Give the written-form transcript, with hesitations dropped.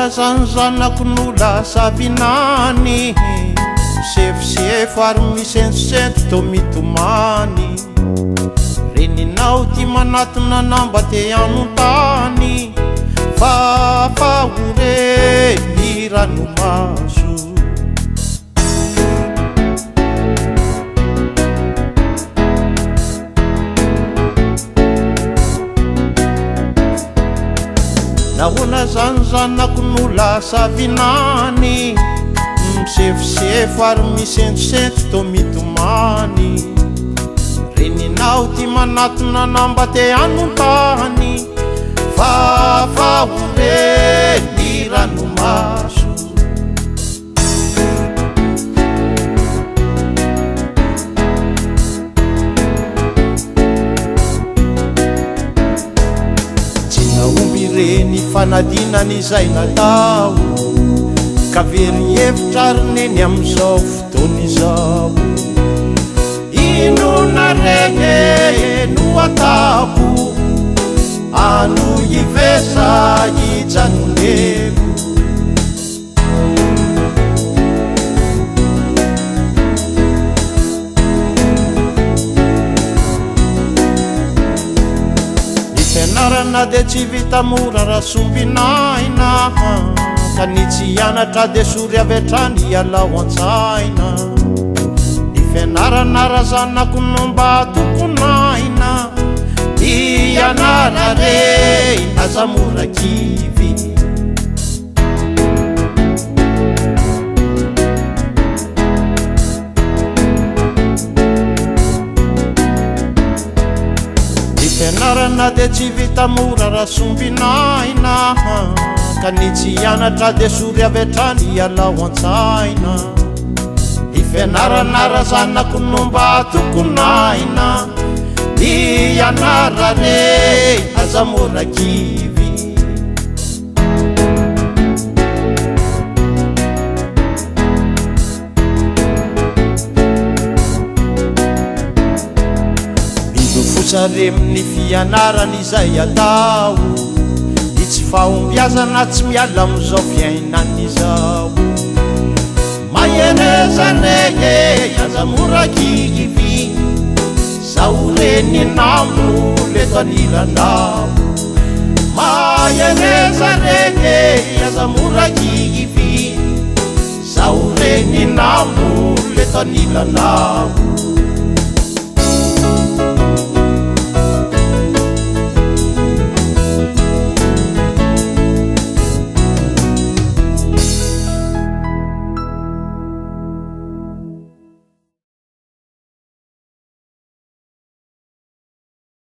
Nahoana zany zanako no lasa vinany, Misefosefo ary misentosento toa mitomany. Reninao ty manatona na mba te hanontany, Fa fa ho re ny ranomaso. Nahoana zany zanako no lasa vinany, Misefosefo ary misentosento toa mitomany. Reninao ty manatona na mba te hanontany, Fa fa ho re ny ranomaso. Tsy nahomby ireny fanadinana izay natao, ka very hevitra ary neny amin'izao fotoana izao. Inona re no ataoko, hanohy ve sa hijanoneko? Ny fianarana dia tsy vita mora raha sombinaina, ka ny tsy hianatra dia sory avy hatrany hialao an-tsaina. Ny fianarana raha zanako no mba tompon'aina, mianara re aza mora kivy. Ny fianarana dia tsy vita mora raha sombinaina, ka ny tsy hianatra dia sory avy hatrany hialao an-tsaina. Ny fianarana raha zanako no mba tokon'aina, mianara re aza mora kivy. Milofosa re amin'ny fianarana izay atao, ny tsy fahombiazana tsy miala amin'izao fiainana izao. Mahereza re e, aza mora kivy, zaho reninao no leto anilanao. Mahereza re e, aza mora kivy, zaho reninao no leto anilanao.